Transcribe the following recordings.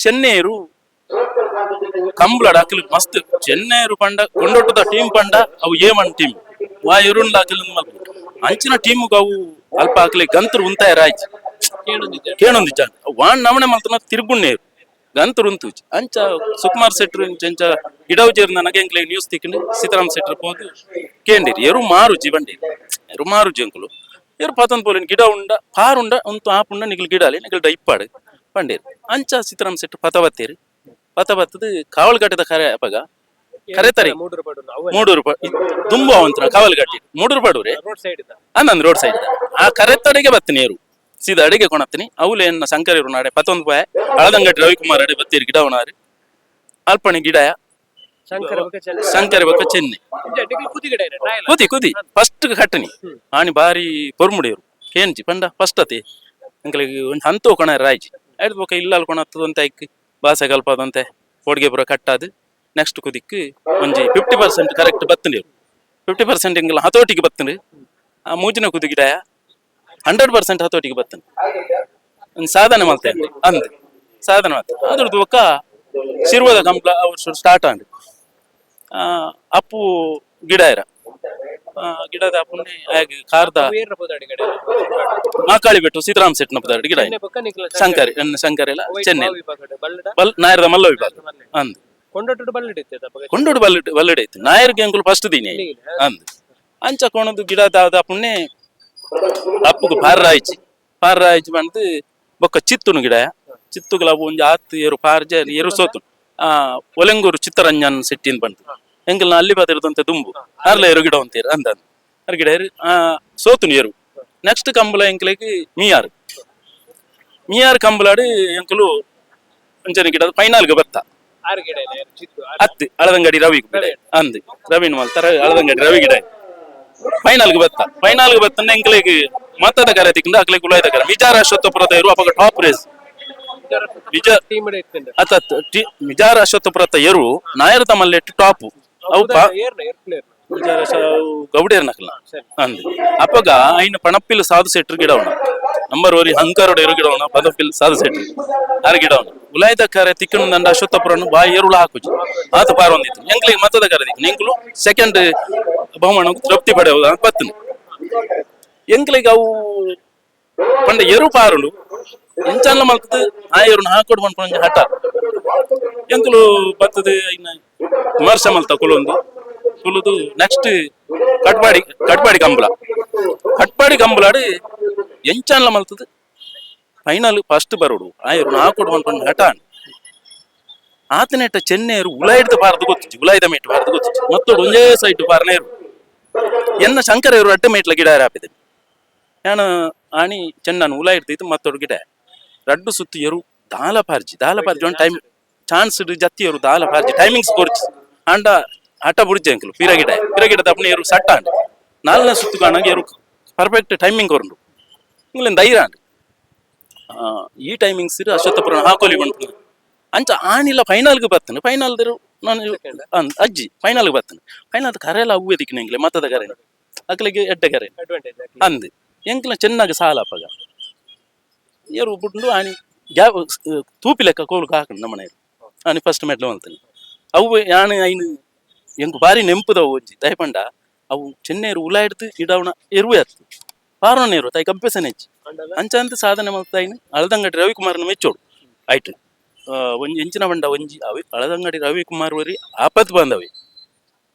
ಚೆನ್ನೇರು ಕಂಬ್ಲಡ್ ಅಕ್ಲು ಮಸ್ತ್ ಚೆನ್ನೇರು ಪಂಡ ಕೊಂಡೊಟ್ಟದ ಟೀಮ್ ಪಂಡ ಅವು ಏಮನ್ ಟೀಮ್ ವಾ ಎರುನ್ಲ ಅಕ್ಲು ಮಲ್ಪು ಅಂಚಿನ ಟೀಮ್ ಅವು ಅಲ್ಪ ಅಕ್ಲೆ ಗಂತರು ಉಂತಾಯ ರಾಯ್ಚ್ ಕೇಣೊಂದಿಜ್ಜ ವಾಣ್ ನಮಣೆ ಮಲ್ತನ ತಿರುಗುಣ್ಣೇರು ಗಂತರು ಉಂತುಜಿ ಅಂಚ ಸುಕುಮಾರ್ ಶೆಟ್ರು ಇಂಚ ಗಿಡವು ಜೇರ್ನ ನನಗೆ ಎಂಕ್ಲೆ ನ್ಯೂಸ್ ತಿಕ್ಕೊಂಡು ಸೀತಾರಾಮ್ ಶೆಟ್ರು ಪೋದು ಕೇಂಡಿರಿ ಎರು ಮಾರುಜಿ ಬಂಡೀರಿ ಎರು ಮಾರುಜಿ ಅಂಕುಲು ಎರು ಪತಂದ್ ಪೋಲಿನ ಗಿಡ ಉಂಡ ಪಾರುಂಡ ಉಂತು ಆಪುಂಡ ನಿಗಲ್ ಗಿಡಾಲಿ ನಿಗಲ್ ಇಪ್ಪಾಡು ಪಂಡೇರು ಅಂಚ ಸೀತಾರಾಮ್ ಶೆಟ್ರು ಪತ ಬತ್ತೀರಿ ಪತ ಬತ್ತದು ಕಾವಲ್ಗಟ್ಟದ ಕರೆ ಅಪಗ ಕರೆತರಿ ಮೂಡೂರು ರೂಪಾಯಿ ತುಂಬ ಅವಂತರ ಕಾವಲ್ಗಟ್ಟಿ Moodur ಪಡೂರೆ road side ಅಂದಂದು road side ಆ ಕರೆತಡೆಗೆ ಬತ್ತೀನಿ ಏರು ಸೀದಾ ಅಡಿಗೆ ಕೊಣತ್ತೀನಿ ಅವುಲೆ ಎನ್ನ ಶಂಕರ ನಾಡೆ ಪತ್ತೊಂದು ಪಾಯ ಅಳದಂಗಟ್ಟಿ ರವಿಕುಮಾರ್ ಅಡೆ ಬತ್ತೀರಿ ಗಿಡ ಅವನಾರು ಅಲ್ಪಣಿ ಗಿಡ ಶಂಕರ ಬೊಕ ಚೆನ್ನೆ ಶಂಕರ ಬೊಕ್ಕ ಚೆನ್ನೆ ಕುದಿ ಗಿಡ ಇದೆ ಟ್ರಯಲ್ ಕುದಿ ಕುದಿ ಫಸ್ಟ್ ಕಟ್ಟನಿ ಆಣಿ ಬಾರಿ ಪೊರ್ಮುಡಿಯರು ಕೇಂಜಿ ಪಂಡ ಫಸ್ಟ್ ಅತಿ ಅಂಕಲಿಗೆ ಒಂದು ಹಂತ ಕೊಣ ರಾಯ್ಜಿ ಐದು ಬೊಕ್ಕ ಇಲ್ಲ ಕೊಣತ್ತದಂತೆ ಐಕ್ ಬಾಸೆ ಕಲ್ಪದಂತೆ ಹೋಡ್ಗೆ ಪೂರ ಕಟ್ಟಾದು ನೆಕ್ಸ್ಟ್ ಕುದಿಕ್ ಒಂಜಿ 50% ಕರೆಕ್ಟ್ ಬತ್ತಂಡಿ 50% ಎಂಗಲ ಹತೋಟಿಗೆ ಬತ್ತಂಡು ಆ ಮೂಜಿನ ಕುದಿ ಗಿಡ 100% ಹತೋಟಿಗೆ ಬತ್ತಂಡು ಒಂದು ಸಾಧನೆ ಮಲ್ತೆ ಅಂದ್ ಸಾಧನೆ ಮಾಡ್ತೆ ಅದ್ರದ್ದು ಬೊಕ್ಕ ಶಿರ್ವದ ಕಂಪ್ಲ ಅವ್ರು ಸ್ಟಾರ್ಟ್ ಆಂಡ್ ಅಪ್ಪು ಗಿಡ ಇರ ಗಿಡದ ಅಪ್ಪುನೆ ಆಗ ಕಾರ್ದ ಏರ್ನ ಪೋದ ಅಡಿಗಡೆ ಮಾಕಾಳಿ ಬೆಟ್ಟು ಸೀತಾರಾಮ್ ಸೆಟ್ನ ಪದಾರ್ಥ ಗಿಡ ಚೆನ್ನೆ ಬೊಕ್ಕ ನಿಕ್ಲ ಶಂಕರಿ ಶಂಕರ್ ಎಲ್ಲ ಚೆನ್ನೈ ಬಲ್ಲಡ ಬಲ್ ನಾಯರದ ಮಲ್ಲ ವಿಭಾಗ ಅಂದ್ ಕೊಂಡೊಟ್ಟು ಬಲ್ಲಡ ಇತ್ತೆ ಅಪಗ ಕೊಂಡೋಡು ಬಲ್ಲ ಬಲ್ಲಡೆ ಇತ್ತು ನಾಯರ್ಗೆ ಅಂಕುಲು ಫಸ್ಟ್ ದಿನ ಅಂದ್ ಅಂಚ ಕೊಣದು ಗಿಡ ದಾದ ಪುಣ್ಯ ಅಪ್ಪುಗು ಪಾರ್ರಾಯ್ಚಿ ಪಾರ್ರಾಯ್ಚಿ ಬಂದು ಬೊಕ್ಕ ಚಿತ್ತುನು ಗಿಡ ಚಿತ್ತುಗಳ ಅವು ಒಂಜಿ ಆತ್ ಏರು ಪಾರ್ಜ ಏರು ಸೋತು ಆ ಒಲೆಂಗೂರು ಚಿತ್ತರಂಜನ್ ಸೆಟ್ಟಿಂದ ಬಂತು ಎಂಕಲ್ನ ಅಲ್ಲಿ ಬದಿರದಂತೆ ದುಂಬು ಅರ್ಲ ಏರು ಗಿಡ ಅಂತೀರ ಅಂದ ಅರ್ ಗಿಡ ಏರು, ಆ ಸೋತುನು ಏರು ನೆಕ್ಸ್ಟ್ ಕಂಬಳ ಎಂಕಲಿಗೆ ಮೀಯಾರು ಮೀಯಾರು ಕಂಬಲಾಡಿ ಎಂಕಲು ಅಂಚನೆ ಗಿಡ ಫೈನಲ್ಗೆ ಬತ್ತ ಆರು ಗಿಡ ಇದೆ ಚಿತ್ತು ಅತ್ತಿ ಅಳದಂಗಡಿ ರವಿ ಗಿಡ ಅಂದ್ ರವಿನ ಮಲ್ತಾರ ಅಳದಂಗಡಿ ರವಿ ಗಿಡ ಫೈನಲ್ಗೆ ಬತ್ತ ಫೈನಲ್ಗೆ ಬತ್ತಂದ್ರೆ ಎಂಕಲಿಗೆ ಮತ್ತದ ಕರೆ ತಿಕ್ಕಿಂದ ಅಕ್ಲಿಗೆ ಉಳಾಯ್ದ ಕರೆ ಮಿಜಾರ ಅಶ್ವತ್ಥಪುರದ ಇರು ಅಪಗ ಟಾಪ್ ರೇಸ್ ನಿಜ ಟೀಮ್ ಇತ್ತಂಡ ಅತ್ತ ಮಿಜಾರ ಅಶ್ವತ್ಥಪುರತ ಎರು ನಾಯರ ತಮ್ಮಲ್ಲೆಟ್ಟು ಟಾಪ್ ಅವು ಏರ್ನ ಏರ್ ಪ್ಲೇಯರ್ ಮಿಜಾರ ಗೌಡೇರ್ ನಕಲ ಅಂದ್ ಅಪಗ ಐನ ಪಣಪ್ಪಿಲ್ ಸಾಧು ಸೆಟ್ರು ಗಿಡವಣ ನಂಬರ್ ಒರಿ ಹಂಕರೋಡ ಎರು ಗಿಡವಣ ಪದಪಿಲ್ ಸಾಧು ಸೆಟ್ರು ಆರು ಗಿಡವಣ ಉಲಾಯ್ದ ಕರೆ ತಿಕ್ಕಣ ನಂಡ ಅಶ್ವತ್ಥಪುರನು ಬಾಯಿ ಎರುಳ ಹಾಕುಜಿ ಆತ ಪಾರ ಒಂದಿತ್ತು ಎಂಕ್ಲಿಗೆ ಮತ್ತದ ಕರೆ ದಿಕ್ಕು ಎಂಕ್ಲು ಸೆಕೆಂಡ್ ಬಹುಮಾನ ತೃಪ್ತಿ ಪಡೆಯುವುದು ಅಂತ ಬತ್ತನು ಎಂಕ್ಲಿಗೆ ಅವು ಪಂಡ ಎರು ಪಾರುಂಡು ಎಂಚಲ್ಲ ಮಲ್ತದ ಆ ಎರುನ ಹಾಕೊಡು ಪನ್ಪುನ ಹಠ ಎಂಕುಲು ಬತ್ತದ ಇನ್ನ ವಿಮರ್ಶೆ ಮಲ್ತ ಕುಲೊಂದು ಕುಲುದು ನೆಕ್ಸ್ಟ್ ಕಟ್ಪಾಡಿ ಕಟ್ಪಾಡಿ ಕಂಬಳ ಕಟ್ಪಾಡಿ ಕಂಬಳಾಡಿ ಎಂಚಲ್ಲ ಮಲ್ತದ ಫೈನಲ್ ಫಸ್ಟ್ ಬರೋಡು ಆ ಎರುನ ಹಾಕೊಡು ಪನ್ಪುನ ಹಠ ಆತನೇಟ ಚೆನ್ನೇರು ಉಲಾಯಿಡ್ದ ಬಾರದು ಗೊತ್ತಿಜ್ಜಿ ಉಲಾಯ್ದ ಮೇಟ್ ಬಾರದು ಗೊತ್ತಿಜ್ಜಿ ಮತ್ತೊಡು ಒಂದೇ ಸೈಟ್ ಬಾರನೇರು ಎನ್ನ ಶಂಕರ ಇವರು ಅಡ್ಡ ಮೇಟ್ಲ ಗಿಡ ಹಾಪಿದೆ ನಾನು ಆಣಿ ಚೆನ್ನನು ಉಲ ಇರ್ತಿತ್ತು ಮತ್ತೊಡು ಗಿಡ ರಡ್ಡು ಸುತ್ತು ಎರು ದಾಲ ಪಾರ್ಜಿ ದಾಲ ಪಾರ್ಜಿ ಒಂದು ಟೈಮ್ ಚಾನ್ಸ್ ಜತ್ತಿ ಎರು ದಾಲ ಪಾರ್ಜಿ ಟೈಮಿಂಗ್ಸ್ ಕೊರ್ಚಿ ಆಂಡ ಆಟ ಬುಡ್ಜೆ ಅಂಕಲು ಪೀರ ಗಿಡ ಪೀರ ಗಿಡ ತಪ್ಪನೆ ಎರು ಸಟ್ಟ ಆಂಡ ನಾಲ್ನೇ ಸುತ್ತು ಕಾಣಂಗೆ ಎರು ಪರ್ಫೆಕ್ಟ್ ಟೈಮಿಂಗ್ ಕೊರಂಡು ಇಂಗ್ಲೆಂಡ್ ಧೈರ್ಯ ಆಂಡ್ ಈ ಟೈಮಿಂಗ್ಸ್ ಇರು ಅಶ್ವತ್ಥಪುರ ಹಾಕೋಲಿ ಬಂತು ಅಂಚ ಆನಿಲ್ಲ ಫೈನಲ್ಗೆ ಬರ್ತೇನೆ ಫೈನಲ್ ನಾನು ಅಜ್ಜಿ ಫೈನಲ್ಗೆ ಬರ್ತೇನೆ ಫೈನಲ್ ಕರೆಲ್ಲ ಅವ್ವೆ ದಿಕ್ಕಿನ ಎಂಗ್ಲೆ ಮತ್ತದ ಕರೆ ಅಕ್ಲಿಗೆ ಎಡ್ಡೆ ಕರೆ ಅಡ್ವಾಂಟೇಜ್ ಅಂದ್ ಎಂಕ್ಲ ಚೆನ್ನಾಗಿ ಸಾಲ ಅಪ್ಪಗ ಏರು ಬುಡ್ಡು ಆನಿ ಗ್ಯಾ ತೂಪಿ ಲೆಕ್ಕ ಕೋಲು ಹಾಕೊಂಡು ನಮ್ಮ ಮನೆಯಲ್ಲಿ ಆನಿ ಫಸ್ಟ್ ಮೆಡ್ಲ್ ಅಂತಾನೆ ಅವು ಯಾನು ಐನು ಎಂಕು ಬಾರಿ ನೆಂಪುದವು ಒಂಜಿ ದಯಪಂಡ ಅವು ಚೆನ್ನೇರು ಉಲ ಹಿಡ್ದು ಇಡವಣ ಎರುವೆ ಅತ್ತು ಪಾರೋಣ ಎರು ತಾಯಿ ಕಂಪೆಸನ್ ಹೆಚ್ಚು ಅಂಚ ಅಂತ ಸಾಧನೆ ಮಲ್ತಾಯಿನ ಅಳದಂಗಡಿ ರವಿಕುಮಾರ್ನ ಮೆಚ್ಚೋಡು ಆಯ್ತು ಒಂಜಿ ಎಂಚಿನ ಬಂಡ ಒಂಜಿ ಅವಿ ಅಳದಂಗಡಿ ರವಿಕುಮಾರ್ ವರಿ ಆಪತ್ ಬಂದವೆ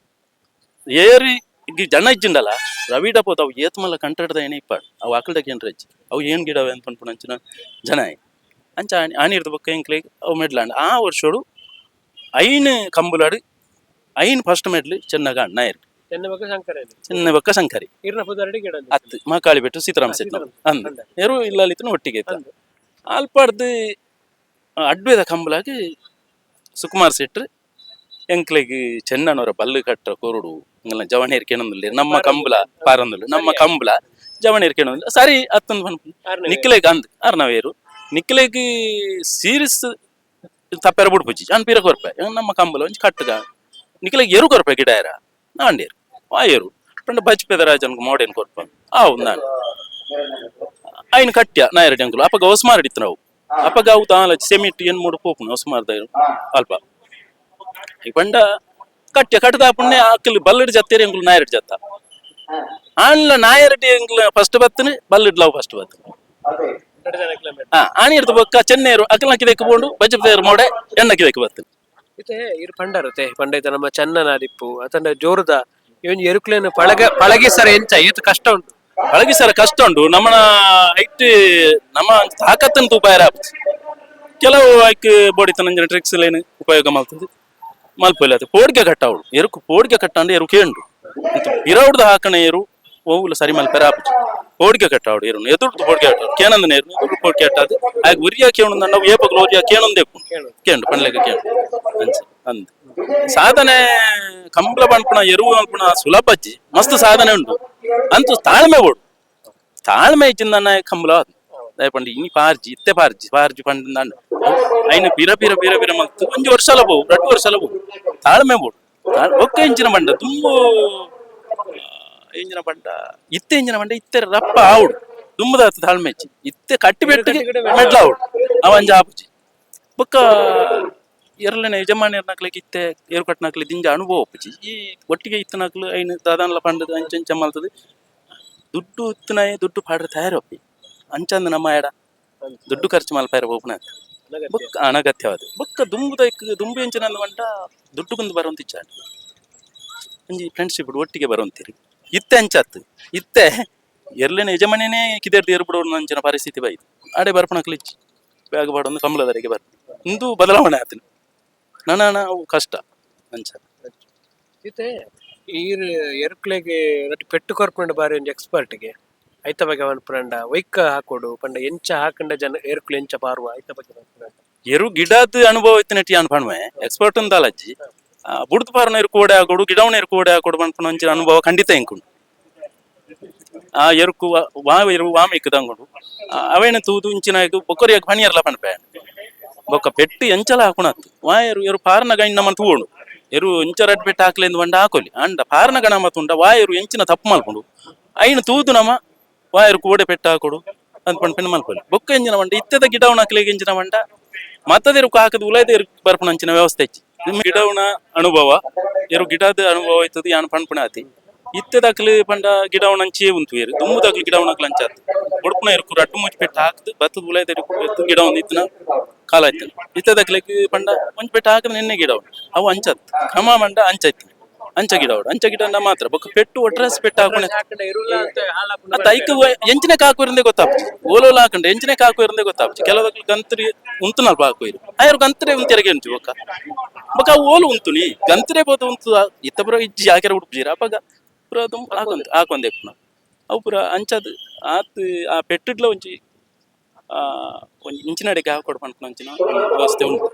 ಏರಿ ಈಗ ಜನ ಇಜ್ಜಿಂಡಲ್ಲ ರವಿ ಡಪೋತ್ ಅವು ಏತ್ ಮಲ್ಲ ಕಂಟಡ್ದ ಏನೇ ಇಪ್ಪಾಡು ಅವು ಆಕಲ್ದ ಕೇಂದ್ರ ಇಜ್ಜಿ ಅವು ಏನ್ ಗಿಡವೆ ಅಂತ ಪನ್ಪುನ ಅಂಚಿನ ಜನ ಅಂಚ ಆಣಿ ಆಣಿರ್ದ ಬೊಕ್ಕ ಎಂಕ್ಲೆಗ್ ಅವು ಮೆಡ್ಲಾಂಡ್ ಆ ವರ್ಷೋಡು ಐನ್ ಕಂಬುಲಾಡು ಐನ್ ಫಸ್ಟ್ ಮೆಡ್ಲು ಚೆನ್ನಗ ಅಣ್ಣ ಇರು ಚೆನ್ನೆ ಬೊಕ್ಕ ಶಂಕರ ಇದೆ ಚೆನ್ನ ಬೊಕ್ಕ ಶಂಕರಿ ಇರ್ನ ಪುದರಡಿ ಗಿಡ ಅತ್ತು ಮಹಾಕಾಳಿ ಬೆಟ್ಟು ಸೀತಾರಾಮ ಸೆಟ್ ಅಂದ್ ಎರು ಇಲ್ಲ ಒಟ್ಟಿಗೆ ಇತ್ತು ಅಲ್ಪಾಡ್ದು ಅಡ್ವೇದ ಕಂಬಲಾಗಿ ಸುಕುಮಾರ್ ಸೆಟ್ರು ಎಂಕ್ಲೆಗ್ ಚೆನ್ನನವರ ಬಲ್ಲು ಕಟ್ಟ ಕೊರುಡು ಇಂಗಲ ಜವಣೇರ್ ಕೇಣೊಂದುಲ್ಲೆರ್ ನಮ್ಮ ಕಂಬಳ ಪಾರಂದುಲ್ಲು ನಮ್ಮ ಕಂಬಳ ಜವಣೇರ್ ಕೇಣೊಂದುಲ್ಲ ಸರಿ ಅತ್ತೊಂದು ಪನ್ಪುನ ನಿಕ್ಲೆಗ್ ಅಂದ್ ಅರ್ನವೇರು ನಿಕ್ಲೆಗ್ ಸೀರಿಯಸ್ ತಪ್ಪೆರ ಬುಡ್ಪುಜಿ ಅನ್ ಪಿರ ಕೊರ್ಪೆ ನಮ್ಮ ಕಂಬಳ ಒಂಜಿ ಕಟ್ಟುಗ ನಿಕ್ಲೆಗ್ ಎರು ಕೊರ್ಪೆ ಗಿಡ ಎರ ನಾಂಡೇರು ಆ ಎರು ಪಂಡ ಬಜ್ಪೆದ ರಾಜನ್ಗ್ ಮೋಡೇನ್ ಕೊರ್ಪ ಆವು ನಾನು ಐನ್ ಕಟ್ಯ ನಾಯರಡಿ ಅಂಕುಲು ಅಪಗ ಹೊಸ್ಮಾರಡಿತ್ತು ನಾವು ಅಪಗ ಅವು ದಾಲ ಸೆಮಿಟ್ ಏನ್ ಮೂಡು ಪೋಪುನು ಸುಮಾರು ಅಲ್ಪ. ಈ ಪಂಡ ಕಟ್ಟೆ ಕಟ್ಟದ ಪುಣ್ಯ ಅಕ್ಕಲು ಬಲ್ಲಡ್ ಜತ್ತೇರಿ, ಎಂಕುಲು ನಾಯರಡ್ ಜತ್ತ. ಆನ್ಲ ನಾಯರಡಿ ಎಂಕ್ಲು ಫಸ್ಟ್ ಬತ್ತನೆ, ಬಲ್ಲಡ್ ಲವ್ ಫಸ್ಟ್ ಬತ್ತನೆ. ಎರಡು ಜನ ಕಿಲೋಮೀಟರ್. ಹಾ, ಆಣಿ ಇರ್ತ ಬೊಕ್ಕ ಚೆನ್ನೇರು ಅಕಲ್ನ ಕಿದೆಕ್ ಪೋಂಡು, ಬಜ್ಜಪೇರು ಮೋಡೆ ಎಣ್ಣ ಕಿದೆಕ್ ಬತ್ತನೆ. ಇತ್ತೆ ಇರ್ ಪಂಡರು ತೇ ಪಂಡ ನಮ್ಮ ಚನ್ನನಾದಿಪ್ಪು ಅತಂಡ ಜೋರುದ ಇವನ್ ಎರುಕ್ಲೇನು ಪಳಗ ಪಳಗಿಸರ ಎಂಚ ಏತ್ ಕಷ್ಟ ಉಂಟು? ಪಳಗಿ ಸರ ಕಷ್ಟ ಉಂಟು. ನಮ್ಮನ ಹೈಟ್, ನಮ್ಮ ತಾಕತ್ತನ್ನು ತೂಪಾಯರ ಆಪುಜಿ. ಕೆಲವು ಐಕ್ ಬೋಡಿತನಂಜನ ಟ್ರಿಕ್ಸ್ ಲೇನು ಉಪಯೋಗ ಮಲ್ತದೆ ಮಲ್ಪೊಲಿ. ಅದು ಪೋಡ್ಗೆ ಕಟ್ಟಾವಳು ಎರುಕು ಪೋಡ್ಗೆ ಕಟ್ಟಾಂಡ ಎರು ಕೇಂಡು ಇರೌಡ್ದು ಹಾಕಣ ಎರು ಓವುಲ ಸರಿ ಮಲ್ಪೆರ ಆಪುಜಿ. ಪೋಡ್ಗೆ ಕಟ್ಟಾವಡು ಎರುನು ಎದುರ್ದು ಪೋಡ್ಗೆ ಕಟ್ಟಾಡು ಕೇನಂದನ ಎರು ಎದುರು ಪೋಡ್ಗೆ ಕಟ್ಟಾದು ಆಗ ಉರಿಯ ಕೇಣು ನಾವು ಏಪಗ್ಲು ಉರಿಯ ಕೇಣೊಂದೇಪು ಕೇಂಡು ಪಣ್ಲೆಗ ಕೇಂಡು ಅಂಚ ಅಂದ್ ಸಾಧನೆ. ಕಂಬಳ ಪನ್ಪುಣ ಎರುವು ಅನ್ಪುಣ ಸುಲಭಜ್ಜಿ, ಮಸ್ತ್ ಸಾಧನೆ ಉಂಟು ಅಂತೂ ತಾಳ್ಮೆ ಬೋಡು. ತಾಳ್ಮೆ ಇಚ್ಚಿಂದನ್ನ ಕಂಬಳ ದಯಪಂಡು ಇನಿ ಪಾರ್ಜಿ ಇತ್ತೆ ಪಾರ್ಜಿ ಪಾರ್ಜಿ ಪಂಡ ಐನು ಪಿರ ಪಿರ ಪಿರ ಪಿರ ಮಲ್ತು ಒಂಜಿ ವರ್ಷಲ ಬೋವು, ರಡ್ಡು ವರ್ಷಲ ಬೋವು. ತಾಳ್ಮೆ ಬೋಡು. ಬೊಕ್ಕ ಇಂಚಿನ ಬಂಡ ತುಂಬು ಎಂಜಿನ ಬಂಡ ಇತ್ತೆ ಎಂಜಿನ ಬಂಡ ಇತ್ತೆ ರಪ್ಪ ಆವುಡು ದುಂಬುದಾತು. ತಾಳ್ಮೆ ಇಚ್ಚಿ ಇತ್ತೆ ಕಟ್ಟಿ ಬೆಟ್ಟಿಗೆ ಮೆಡ್ಲ ಆವುಡು ಅವ ಅಂಜ ಆಪುಜಿ. ಬೊಕ್ಕ ಎರಲನೆ ಯಜಮಾನಿಯರ್ನಕ್ಲೆಗ್ ಇತ್ತೆ ಏರು ಕಟ್ನಕ್ಲೆ ದಿಂಜ ಅನುಭವ ಒಪ್ಪುಜಿ. ಈ ಒಟ್ಟಿಗೆ ಇತ್ತನಕ್ಲು ಐನು ದಾದಾನ್ಲ ಪಂಡದು ಅಂಚ ಅಂಚ ಮಲ್ತದು. ದುಡ್ಡು ಇತ್ತನಾಯ ದುಡ್ಡು ಪಾಡ್ರೆ ತಯಾರೊಪ್ಪಿ ಅಂಚಂದ ನಮ್ಮ ಎಡ ದುಡ್ಡು ಖರ್ಚು ಮಲ್ಪಾರ ಬೋಪುನ ಬೊಕ್ಕ ಅನಗತ್ಯವಾದ. ಬೊಕ್ಕ ದುಂಬುದ ದುಂಬು ಎಂಚಿನ ಬಂಟ ದುಡ್ಡು ಕುಂದು ಬರುವಂತ ಇಚ್ಛ ಒಂಜಿ ಫ್ರೆಂಡ್ಶಿಪ್ ಒಟ್ಟಿಗೆ ಬರುವಂತೀರಿ. ಇತ್ತೆ ಅಂಚಾತ್ ಇತ್ತೆ ಎರ್ಲೆನ ಯಜಮಾನಿನೇ ಕಿದೆರ್ದು ಏರ್ಬಿಡೋಣ ಅಂಚಿನ ಪರಿಸ್ಥಿತಿ ಬೈದು. ಆಡೆ ಬರ್ಪಣಕ್ಲು ಇಚ್ಚಿ ಬ್ಯಾಗ್ ಪಾಡೊಂದು ಕಂಬಳದರೆಗೆ ಬರ್ಪ. ಇಂದು ಬದಲಾವಣೆ ಆತನು ನನ್ನ ಅವು ಕಷ್ಟ ಅಂಚ. ಇತ್ತೆ ಈರ್ ಎರುಕ್ಲೆಗ್ ರಡ್ಡ್ ಪೆಟ್ಟು ಕೊರ್ಪುಂಡ ಬಾರಿ ಒಂಜಿ ಎಕ್ಸ್ಪರ್ಟ್ಗೆ ಐತ ಬಗ್ಗೆ ಪನ್ಪುಂಡ ಒಯ್ಕ ಹಾಕೋಡು ಪಂಡ ಎಂಚ ಹಾಕಂಡ ಜನ ಎರುಕ್ಲು ಎಂಚ ಪಾರುವ ಐತ ಬಗ್ಗೆ ಪನ್ಪುಂಡ. ಎರು ಗಿಡದ ಅನುಭವ ಇತ್ತಿನಟ್ಟಿ ಅನ್ ಪಣ್ವೆ ಎಕ್ಸ್ಪರ್ಟ್ ಅಂದಾಲಜ್ಜಿ. ಬುಡ್ದು ಪಾರನ ಎರು ಕೋಡೆ ಆಗೋಡು, ಗಿಡವನ ಎರು ಕೋಡೆ ಆಗೋಡು ಪನ್ಪುನ ಅಂಚಿನ ಅನುಭವ ಖಂಡಿತ ಎಂಕುಂಡು. ಆ ಎರುಕು ವಾ ಎರು ವಾಮ ಇಕ್ಕದಂಗುಂಡು ಅವೇನ ತೂದು ಇಂಚಿನ ಬೊಕ್ಕರಿಯಾಗ ಪಣಿಯರ್ಲ ಪನ್ಪೆ. ಬೊಕ್ಕ ಪೆಟ್ಟು ಎಂಚಲ ಹಾಕುಣತ್ತು ವಾ ಎರು ಎರು ಪಾರನ ಗೈನ್ ನಮ್ಮ ತೂವಣು ಎರು ಇಂಚ ರಡ್ ಪೆಟ್ಟು ಹಾಕ್ಲೆಂದು ಬಂಡ ಹಾಕೊಲಿ ಅಂಡ ಪಾರನ ಗಣ ಮತ್ತುಂಡ ವಾ ಎರು ಎಂಚಿನ ತಪ್ಪು ಮಲ್ಪುಂಡು ಐನು ತೂದು ನಮ ವಾ ಎರು ಕೋಡೆ ಪೆಟ್ಟು ಹಾಕೊಡು ಅಂತ ಪಂಡ್ ಮಲ್ಪೊಲಿ. ಬೊಕ್ಕ ಎಂಜಿನ ಬಂಡ ಇತ್ತೆದ ಗಿಡವನ ಹಾಕ್ಲಿಗೆ ಎಂಚಿನ ಬಂಡ ಮತ್ತದಿರು ಹಾಕದ ಉಲೈದ ಎರು ಬರ್ಪುನ ಅಂಚಿನ ವ್ಯವಸ್ಥೆ ಇಚ್ಚಿ. ನಿಮ್ಮ ಗಿಡವನ ಅನುಭವ ಎರು ಗಿಡದ ಅನುಭವ ಆಯ್ತದ ಯಾನ್ ಪನ್ಪುಣ ಆತಿ. ಇತ್ತೆದಕ್ಲು ಪಂಡ ಗಿಡವನ ಅಂಚೆ ಉಂತು ಏರು ದುಮ್ಮುದಕ್ಲು ಗಿಡವನಕ್ಲು ಅಂಚಾತ್ ಬೊಡ್ಪುನ ಎರುಕು ರಡ್ಡು ಮುಚ್ಚಿ ಪೆಟ್ಟು ಹಾಕದು ಬತ್ತದ ಉಲೈದ ಎರುಕು ಗಿಡವನ ಇತ್ತನ ಕಾಲ ಆಯ್ತು. ಇತ್ತೆದಕ್ಲೆಗ್ ಪಂಡ ಒಂಜಿ ಪೆಟ್ಟು ಹಾಕದ ನಿನ್ನೆ ಗಿಡವನು ಅವು ಅಂಚತ್ ಕ್ರಮ ಮಂಡ ಅಂಚೈತಿ ಅಂಚ ಗಿಡವಡು ಅಂಚ ಗಿಡ ಮಾತ್ರ. ಬೊಕ್ಕ ಪೆಟ್ಟು ಒಟ್ರಾಸಿ ಪೆಟ್ಟು ಹಾಕೋಣ ಹಾಕಂಡ ಎರುಲ ಅಂತ ಹಾಳಾಪುಂಡು. ಅತ್ತ ಐಕ್ ಎಂಚಿನ ಕಾಕುರಿಂದೇ ಗೊತ್ತಾಪುಜಿ. ಓಲೋಲ ಹಾಕಂಡ ಎಂಚಿನ ಕಾಕುರಿಂದೇ ಗೊತ್ತಾಪುಜಿ. ಕೆಲವದಕ್ಲು ಗಂತ್ರಿ ಉಂತುನಲ್ಪ ಹಾಕುಯಿರು ಆಯರು ಗಂತ್ರೆ ಉಂತೆರಗೆ ಉಂಟು. ಬೊಕ್ಕ ಬೊಕ್ಕ ಅವು ಓಲು ಉಂತುನಿ ಗಂತ್ರೆ ಬೋದು ಉಂತು ಇತ್ತ ಪುರ ಇಜ್ಜಿ ಹಾಕ್ಯಾರ ಉಡುಪುಜೀರ ಅಪಗ ಪುರ ಅದು ಹಾಕೊಂದು ಹಾಕೊಂದೆ ಪುನ ಅವು ಪುರ ಅಂಚದ್ ಆತ್. ಆ ಪೆಟ್ಟಿಡ್ಲ ಒಂಜಿ ಒಂಜಿ ಇಂಚಿನಡೆಗೆ ಹಾಕೊಡು ಪನ್ಪುನ ಅಂಚಿನ ವ್ಯವಸ್ಥೆ ಉಂಟು.